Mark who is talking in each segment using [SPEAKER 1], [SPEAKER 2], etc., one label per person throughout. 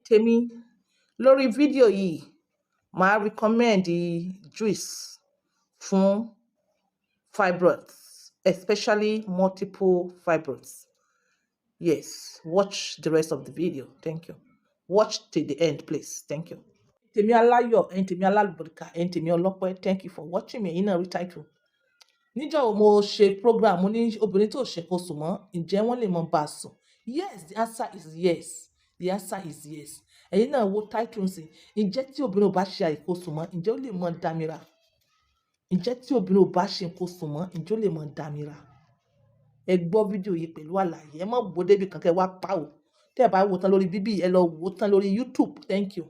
[SPEAKER 1] Tèmi lórí fídíò yìí, màá recommend juice fún fibroids, especially multiple fibroids. Yes, watch the rest of the video. Thank you. Watch till the end, please. Thank you. Tèmi aláyọ̀, ẹ̀yin tèmi alálùbáríkà, ẹ̀yin tèmi ọlọ́pẹ́, thank you for watching me. Ẹ̀yin náà rí title. Níjọ́ wo mo ṣe program, mo ní obìnrin tó ṣe nǹkan oṣù mọ́, ǹjẹ́ wọ́n lè mọ bá a sùn? Yes, the answer is yes. The answer is yes. Ẹ̀yin náà wo title sí. Ǹjẹ́ tí obìnrin ò bá ṣe nǹkan oṣù mọ́, ǹjẹ́ ó lè mọ dámira? Ǹjẹ́ tí obìnrin ò bá ṣe nǹkan oṣù mọ́, ǹjẹ́ ó lè mọ dámira? Ẹ gbọ́ fídíò yìí pẹ̀lú àlàyé. Ẹ má wo débi kan kẹ́ wá pa o. Tẹ́ ẹ bá wo tán lórí bíbí, ẹ lọ wo tán lórí YouTube. Thank you.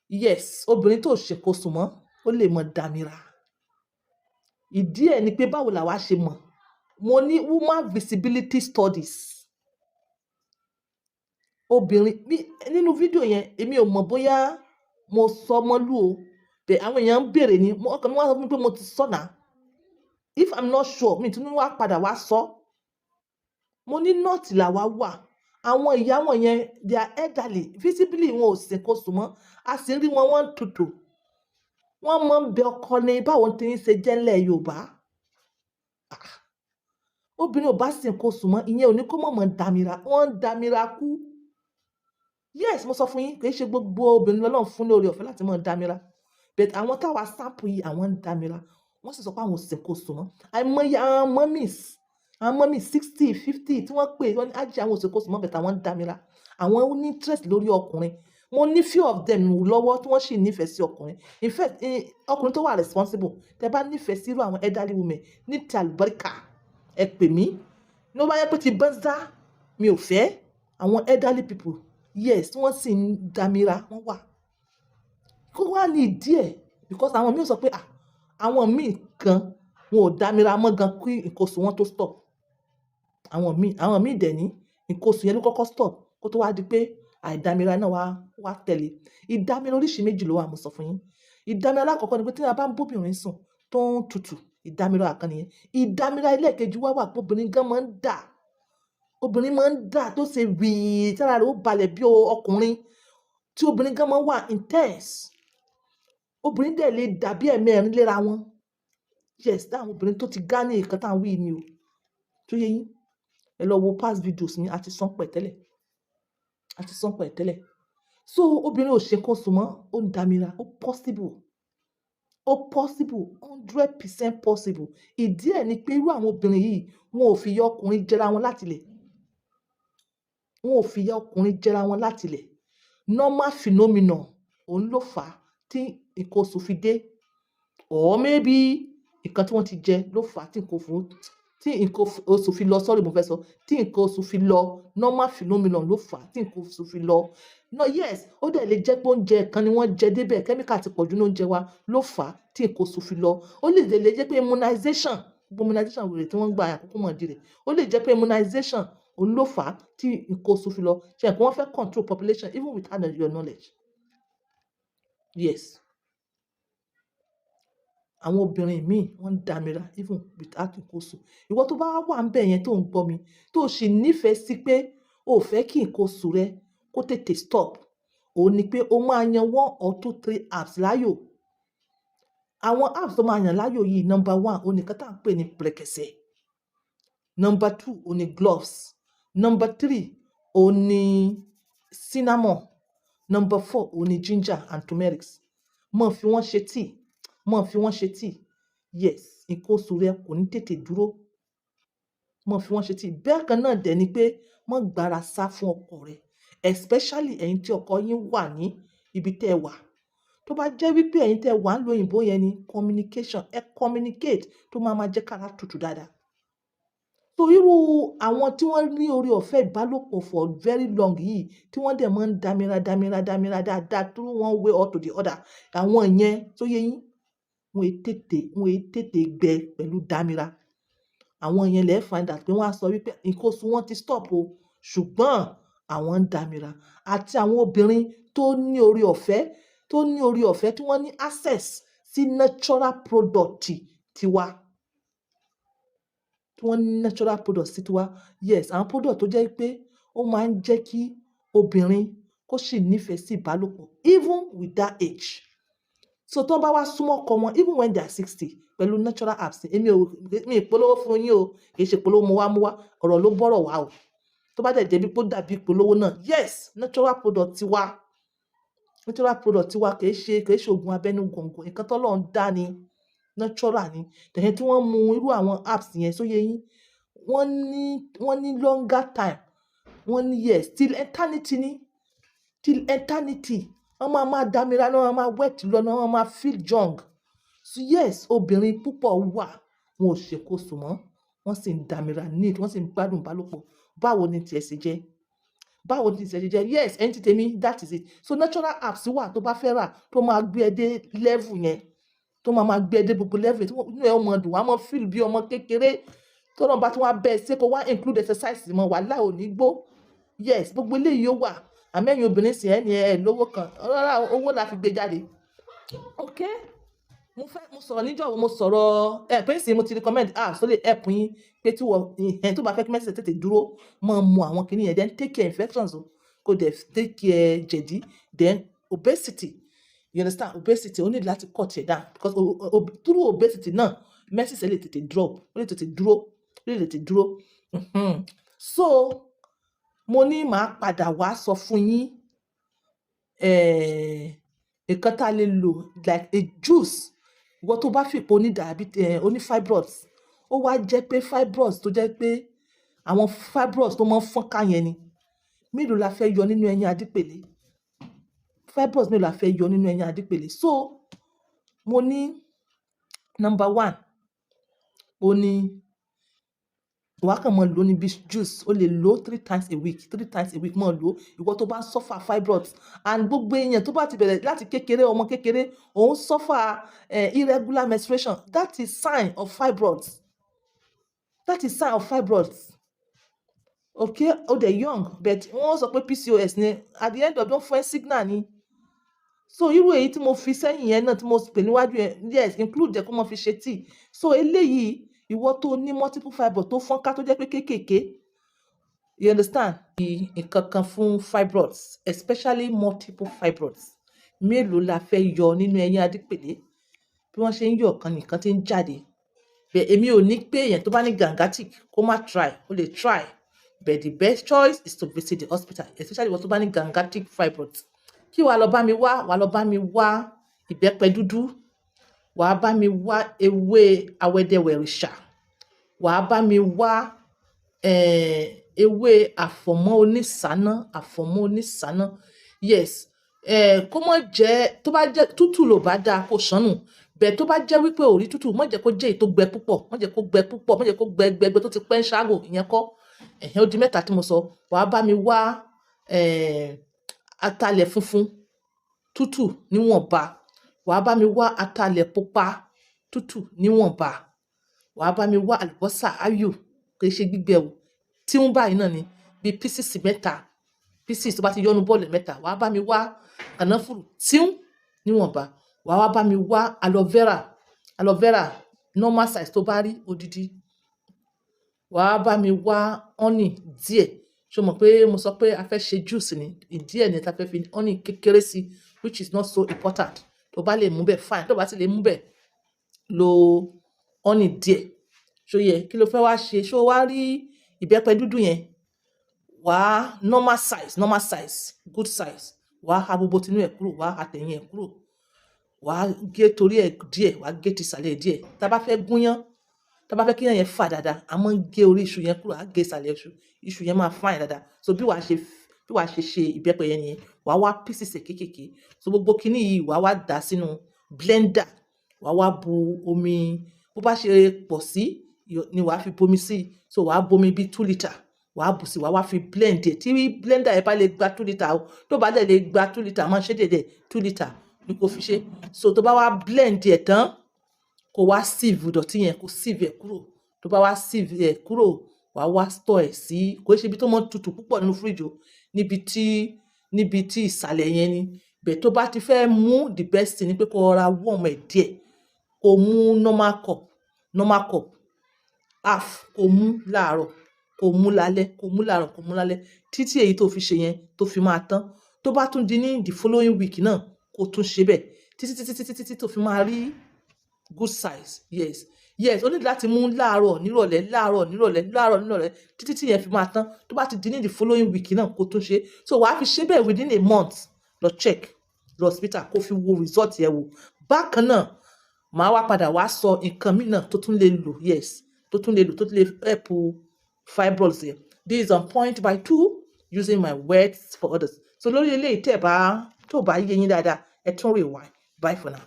[SPEAKER 1] Yes, obìnrin tó ṣe nǹkan oṣù mọ́, ó lè mọ dámira. Ìdí ẹ̀ ni pé, báwo làwa ṣe mọ̀? Mo ní woman visibility studies. Obìnrin nínú fídíò yẹn, èmi ò mọ̀ bóyá mo sọ mọ́lú o. Bẹ́ẹ̀ àwọn èèyàn ń béèrè ni, ọkàn mi wá sọ fún mi pé mo ti sọ náà. If I'm not sure, mi tún ní wá padà wá sọ. Mo ní north làwa wà. Àwọn ìyá wọn yẹn, they are elderly, visibly wọn ò ṣe nǹkan oṣù mọ́. A sì ń rí wọn, wọ́n ń tutù. Wọ́n máa ń bẹ ọkọ ní báwo tí ń ṣe jẹ́ ńlẹ̀ Yorùbá. Ah! Obìnrin ò bá ṣe nǹkan oṣù mọ́, ìyẹn ò ní kó mọ̀ mọ̀ dàmíra. Wọ́n ń dàmíra kú. Yes, mo sọ fún yín, kì í ṣe gbogbo obìnrin l'Ọlọ́run fún ní oore ọ̀fẹ́ láti máa dàmíra. But àwọn táwa sample yìí, àwọn ń dàmíra. Wọ́n sì sọ pé àwọn ò ṣe nǹkan oṣù mọ́. Àìmọye àwọn mummies 60, 50 tí wọ́n pè, wọ́n ní ájí àwọn ò ṣe nǹkan oṣù mọ́, but àwọn ń dàmíra. Àwọn ní interest lórí ọkùnrin. Mo ní few of them lọ́wọ́ tí wọ́n sì nífẹ̀ẹ́ sí ọkùnrin. In fact, ọkùnrin tó wà responsible, tẹ bá nífẹ̀ẹ́ sí irú àwọn elderly women ní ti àlùbáríkà, ẹ pè mí. Ní ó bá yẹ pé ti bẹ́ńsà, mi ò fẹ́ àwọn elderly people. Yes, tí wọ́n sì ń damira, wọ́n wà. Kó wá ní ìdí ẹ̀, because àwọn míì sọ pé, ah, àwọn míì gan wọn ò damira mọ́ gan kí nǹkan oṣù wọn tó stop. Àwọn míì dẹ̀ ní nǹkan oṣù yẹn ló kọ́kọ́ stop kó tó wá di pé àìdámira náà wá wá tẹ̀lé. Ìdámira oríṣi méjì ló wà, mo sọ fún yín. Ìdámira alákọ̀ọ́kọ́ ni pé tí a bá ń bóbìnrin sùn tó ń tutù, ìdámira kan nìyẹn. Ìdámira ẹlẹ́ẹ̀kejì wá wà pé obìnrin gan máa ń dà. Obìnrin máa ń dà tó ṣe wìí tí ara rẹ̀ ó balẹ̀ bí ọkùnrin, tí obìnrin gan máa ń wà intense. Obìnrin dẹ̀ lè dà bí ẹ̀mẹ́rin léra wọn. Yes, táwọn obìnrin tó ti gá ní nǹkan tá à ń wí ni o. Tó yé yín? Ẹ lọ wo past videos mi, a ti sọ pẹ̀ tẹ́lẹ̀. A ti sọ pẹ̀ tẹ́lẹ̀. So obìnrin ò ṣe nǹkan oṣù mọ́, ó ń damira, ó possible. Ó possible, 100% possible. Ìdí ẹ̀ ni pé irú àwọn obìnrin yìí, wọn ò fi ìyà ọkùnrin jẹra wọn láti ilẹ̀. Wọn ò fi ìyà ọkùnrin jẹra wọn láti ilẹ̀. Normal phenomenon òun ló fà á tí nǹkan oṣù fi dé. Or maybe nǹkan tí wọ́n ti jẹ ló fà á tí nǹkan oṣù fi lọ. Sorry, mo fẹ́ sọ, tí nǹkan oṣù fi lọ, normal phenomenon ló fà á tí nǹkan oṣù fi lọ. No, yes, ó dẹ̀ lè jẹ́ pé oúnjẹ kan ni wọ́n jẹ débẹ̀, chemical ti pọ̀jù nínú oúnjẹ wa ló fà á tí nǹkan oṣù fi lọ. Ó lè lè jẹ́ pé immunization, gbogbo immunization wèrè tí wọ́n ń gba àkókò mọ̀ di rẹ̀. Ó lè jẹ́ pé immunization òun ló fà á tí nǹkan oṣù fi lọ. Ṣé ẹ pé wọ́n fẹ́ control population even without your knowledge? Yes. Àwọn obìnrin míì wọ́n ń damira even without nǹkan oṣù. Ìwọ tó bá wà níbẹ̀ yẹn tó ń gbọ́ mi, tó sì nífẹ̀ẹ́ sí pé o ò fẹ́ kí nǹkan oṣù rẹ kó tètè stop, òun ni pé o máa yan one or two, three herbs láàyò. Àwọn herbs tó máa yàn láàyò yìí, number one, òun nìkan tá à ń pè ní pẹ̀rẹ̀kẹ̀sẹ̀. Number two, òun ni cloves. Number three, òun ni cinnamon. Number four, òun ni ginger and turmeric. Máa fi wọ́n ṣe tíì, máa fi wọ́n ṣe tíì. Yes, nǹkan oṣù rẹ kò ní tètè dúró. Máa fi wọ́n ṣe tíì. Bákan náà dẹ̀ ni pé má gbára sá fún ọkọ rẹ, especially ẹ̀yin tí ọkọ yín wà ní ibi tí ẹ wà. Tó bá jẹ́ wípé ẹ̀yin tí ẹ wà nílùú òyìnbó yẹn ni communication, ẹ communicate tó máa ma jẹ́ kára tutù dáadáa. So irú àwọn tí wọ́n ní oore ọ̀fẹ́ ìbálòpọ̀ for very long yìí, tí wọ́n dẹ̀ máa ń dámira, dámira, dámira dáadáa through one way or to the other, àwọn yẹn, tó yé yín, wọ́n è tètè gbẹ pẹ̀lú dámira. Àwọn yẹn lẹ find out pé wọ́n á sọ wípé nǹkan oṣù wọn ti stop o, ṣùgbọ́n àwọn ń dámira. Àti àwọn obìnrin tó ní oore ọ̀fẹ́ tí wọ́n ní access sí natural product tiwa, tí wọ́n ní natural product sí tiwa. Yes, àwọn product tó jẹ́ pé ó máa ń jẹ́ kí Obìnrin kó sì nífẹ̀ẹ́ sí ìbálòpọ̀ even with that age. So tó bá wá súnmọ́ ọkọ wọn, even when they are 60, pẹ̀lú natural herbs. Èmi ò mi ìpolówó fún yín o, kì í ṣe ìpolówó mo wá mú wá, ọ̀rọ̀ ló bọ́rọ̀ wá o. Tó bá dẹ̀ jẹ́ bí pé ó dàbí ìpolówó náà, yes, natural product tiwa, natural product tiwa kì í ṣe oògùn abẹ́nú gọ̀ǹgọ̀. Nǹkan tó Ọlọ́run dá ni, natural ni. Tẹ̀yìn tí wọ́n mu irú àwọn herbs yẹn sóye yín, wọ́n ní longer time, wọ́n ní, yes, till eternity ni, till eternity. Wọ́n máa máa dámira náà, wọ́n máa wet lọ náà, wọ́n máa feel young. So yes, obìnrin púpọ̀ wà, wọn ò ṣèkóso mọ́, wọ́n sì ń dámira neat, wọ́n sì ń gbádùn ìbálòpọ̀. Báwo ni tiẹ̀ ṣe jẹ́? Báwo ni tiẹ̀ ṣe jẹ́? Yes, ẹni tí tèmi, that is it. So natural herbs wà tó bá fẹ́ rà, tó máa gbé ẹ dé level yẹn, tó máa máa gbé ẹ dé gbogbo level yẹn, tí inú ẹ ó mọ dùn, wàá mọ feel bí ọmọ kékeré. Tó náà bá tún wá bẹ́ẹ̀ ṣe, kó wá include exercise mọ́, wàhálà ò ní gbó. Yes, gbogbo eléyìí ó wà. Àmẹ́yìn obìnrin sì ẹ́ ní ẹ lówó kan rárá, owó la fi gbé jáde. Okay, mo fẹ́ mo sọ̀rọ̀ níjọ́ wo, mo sọ̀rọ̀ ẹ pé sì mo ti recommend apps tó lè help yín pé tí wọ́n ẹ̀ tó bá fẹ́ kí menses tètè dúró, máa mu àwọn kinní yẹn. Then take care infections o, kó dẹ̀ take care jẹ̀dí. Then obesity, you understand? Obesity, o need láti cut it down because through obesity náà, menses lè tètè drop, ó lè tètè dúró, ó lè tètè dúró. So mo ní màá padà wá sọ fún yín nǹkan tá a lè lò like a juice. Ìwọ tó bá fìpò ní diabetes, oní fibroids, ó wá jẹ́ pé fibroids tó jẹ́ pé àwọn fibroids tó máa ń fọ́nká yẹn ni, mélòó la fẹ́ yọ nínú ẹyin adípèlé? Fibroids mélòó la fẹ́ yọ nínú ẹyin adípèlé? So mo ní number one, ó ní wàá kàn máa lò ní bí juice. O lè lò three times a week, three times a week máa lò. Ìwọ tó bá ń suffer fibroids and gbogbo èèyàn tó bá ti bẹ̀rẹ̀ láti kékeré, ọmọ kékeré òun suffer irregular menstruation, that is sign of fibroids, that is sign of fibroids. Okay, o dẹ̀ young, but wọ́n sọ pé PCOS ni. At the end of, don fún ẹ signal ni. So irú èyí tí mo fi sẹ́yìn yẹn náà, tí mo pè níwájú yẹn, yes, include ẹ̀ kó mọ fi ṣe tea. So eléyìí, ìwọ tó ní multiple fibroid tó fọ́nká, tó jẹ́ pé kéékèèké, you understand? Nǹkan kan fún fibroids, especially multiple fibroids, mélòó la fẹ́ yọ nínú ẹyin adípèlé? Bí wọ́n ṣe ń yọ ọ̀kan nìkan tí ń jáde. Bẹ́ẹ̀ èmi ò ní pé èèyàn tó bá ní gigantic kó má try, ó lè try, but the best choice is to visit the hospital, especially ìwọ tó bá ní gigantic fibroids. Kí wàá lọ bá mi wá, wàá lọ bá mi wá ìbẹ́pẹ dúdú, wàá bá mi wá ewé awẹ́dẹ́wẹ̀rìṣà, wàá bá mi wá ewé àfọ̀mọ́ onísáná, àfọ̀mọ́ onísáná. Yes, kó má jẹ́, tó bá jẹ́ tútù ló bá dáa kó ṣánù bẹ́ẹ̀. Tó bá jẹ́ wípé ò rí tútù, má jẹ́ kó jẹ́ èyí tó gbẹ púpọ̀, má jẹ́ kó gbẹ púpọ̀, má jẹ́ kó gbẹ gbẹ gbẹ tó ti pẹ́ ń ṣáàgò ìyẹn kọ́. Ẹ̀hẹ́n, ó di mẹ́ta tí mo sọ. Wàá bá mi wá atalẹ̀ funfun tútù níwọ̀nba, wàá bá mi wá atalẹ̀ pupa tútù níwọ̀nba, wàá bá mi wá àlùbọ́sà áyù, kì í ṣe gbígbẹ o, tí ń báyìí náà ni, bíi pieces mẹ́ta, pieces tó bá ti yọnu bọ́ọ̀lù mẹ́ta. Wàá bá mi wá kànáfùrù tíún níwọ̀nba, wàá wá bá mi wá aloe vera, aloe vera normal size tó bá rí odidi, wàá bá mi wá honey díẹ̀. Ṣé o mọ̀ pé mo sọ pé a fẹ́ ṣe juice ni? Díẹ̀ ni ta fẹ́ fi honey kékeré sí, which is not so important. Tó bá lè mú bẹ́ẹ̀, fine. Tó bá sì lè mú bẹ́ẹ̀, lo honey díẹ̀. Ṣó yẹ? Kí ló fẹ́ wá ṣe? Ṣé o wá rí ìbẹ́pẹ dúdú yẹn? Wàá normal size, normal size, good size. Wàá ha gbogbo tinú ẹ̀ kúrò, wàá ha tẹ̀yìn ẹ̀ kúrò, wàá gé torí ẹ̀ díẹ̀, wàá gé tìsàlẹ̀ díẹ̀. Tá bá fẹ́ gúnyán, tá bá fẹ́ kí iyán yẹn fà dáadáa, a máa ń gé orí iṣu yẹn kúrò, á gé ìsàlẹ̀ iṣu, iṣu yẹn máa fine dáadáa. So bí wàá ṣe ṣe ìbẹ́pẹ yẹn nìyẹn. Wàá wá pieces ẹ̀ kéékèèké. So gbogbo kíní yìí, wàá wá dà sínú blender, wàá wá bu omi bó bá ṣe pọ̀ sí ni wàá fi bomi sí. So wàá bomi bí 2 litre, wàá bù sí, wàá wá fi blend ẹ̀. Tí blender yẹn bá lè gba 2 litre o, tó bá dẹ̀ lè gba 2 litre, máa ṣe déédéé 2 litre ni kò fi ṣe. So tó bá wá blend ẹ̀ tán, kó wá sieve ìdọ̀tí yẹn, kó sieve ẹ̀ kúrò. Tó bá wá sieve ẹ̀ kúrò, wàá wá store ẹ̀ sí, kò ṣe ibi tó mọ́ tutù púpọ̀ nínú fridge o, níbi tí ìsàlẹ̀ yẹn ni. Bẹ̀ tó bá ti fẹ́ mú, the best thing ni pé kó rọra warm ẹ̀ díẹ̀, kó mú normal cup, normal cup half, kó mú láàárọ̀, kó Kó mú lálẹ́, kó mú láàárọ̀, kó mú lálẹ́, títí èyí tó fi ṣe yẹn tó fi máa tán. Tó bá tún di ní the following week náà, kó tún ṣe bẹ́ẹ̀ títí títí títí títí tó fi máa rí good size. Yes, o ní láti mú láàárọ̀ nírọ̀lẹ́, láàárọ̀ nírọ̀lẹ́, láàárọ̀ nírọ̀lẹ́, títí tí yẹn fi máa tán. Tó bá ti di ní the following week náà, kó tún ṣe. So wàá fi ṣe bẹ́ẹ̀ within a month. Lọ check, lọ hospital, kó fi wo result yẹn wò. Bákan náà, màá wá padà wá sọ nǹkan míì náà tó tún lè lò, yes, tó tún lè lò, tó tún lè help fibroids yẹn. This is on point by two, using my words for others. So lórí eléyìí, tẹ́ bá tó bá yé yín dáadáa, ẹ tún rewind. Bye for now.